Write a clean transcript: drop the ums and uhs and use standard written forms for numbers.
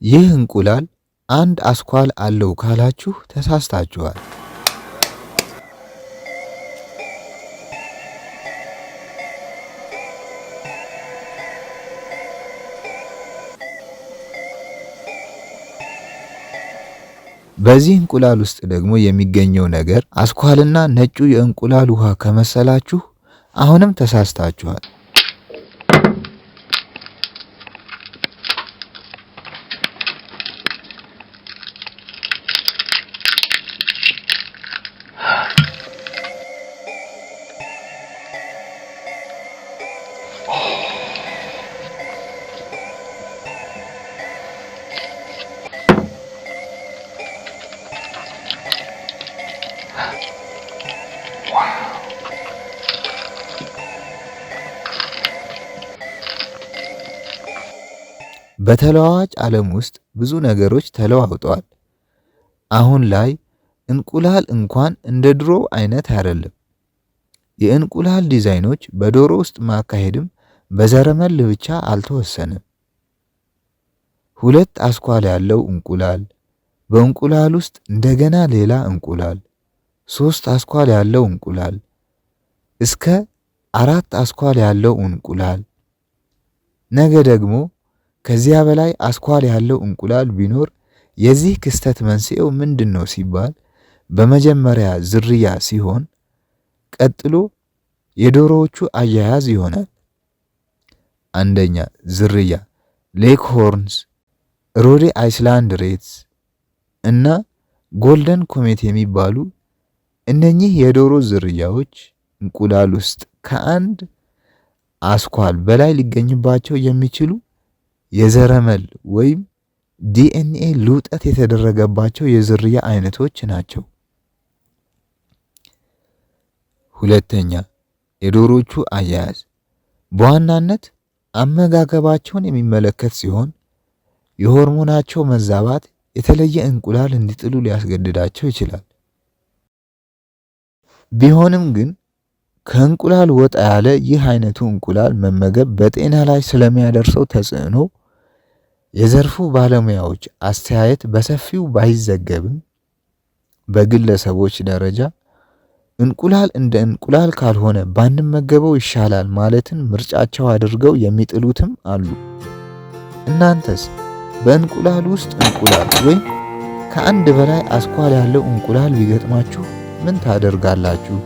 ይህ እንቁላል አንድ አስኳል አለው ካላችሁ ተሳስታችኋል። በዚህ እንቁላል ውስጥ ደግሞ የሚገኘው ነገር አስኳልና ነጩ የእንቁላል ውሃ ከመሰላችሁ አሁንም ተሳስታችኋል። በተለዋዋጭ ዓለም ውስጥ ብዙ ነገሮች ተለዋውጠዋል። አሁን ላይ እንቁላል እንኳን እንደ ድሮው አይነት አይደለም። የእንቁላል ዲዛይኖች በዶሮ ውስጥ ማካሄድም በዘረመል ብቻ አልተወሰነም። ሁለት አስኳል ያለው እንቁላል፣ በእንቁላል ውስጥ እንደገና ሌላ እንቁላል፣ ሶስት አስኳል ያለው እንቁላል፣ እስከ አራት አስኳል ያለው እንቁላል፣ ነገ ደግሞ ከዚያ በላይ አስኳል ያለው እንቁላል ቢኖር የዚህ ክስተት መንስኤው ምንድነው ሲባል በመጀመሪያ ዝርያ ሲሆን ቀጥሎ የዶሮዎቹ አያያዝ ይሆናል። አንደኛ ዝርያ Leghorns፣ Rhode Island Reds እና Golden Comet የሚባሉ እነኚህ የዶሮ ዝርያዎች እንቁላል ውስጥ ከአንድ አስኳል በላይ ሊገኝባቸው የሚችሉ የዘረመል ወይም ዲኤንኤ ልውጠት የተደረገባቸው የዝርያ አይነቶች ናቸው። ሁለተኛ የዶሮቹ አያያዝ በዋናነት አመጋገባቸውን የሚመለከት ሲሆን የሆርሞናቸው መዛባት የተለየ እንቁላል እንዲጥሉ ሊያስገድዳቸው ይችላል። ቢሆንም ግን ከእንቁላል ወጣ ያለ ይህ አይነቱ እንቁላል መመገብ በጤና ላይ ስለሚያደርሰው ተጽዕኖ የዘርፉ ባለሙያዎች አስተያየት በሰፊው ባይዘገብም በግለሰቦች ደረጃ እንቁላል እንደ እንቁላል ካልሆነ ባንመገበው ይሻላል ማለትን ምርጫቸው አድርገው የሚጥሉትም አሉ። እናንተስ በእንቁላል ውስጥ እንቁላል ወይም ከአንድ በላይ አስኳል ያለው እንቁላል ቢገጥማችሁ ምን ታደርጋላችሁ?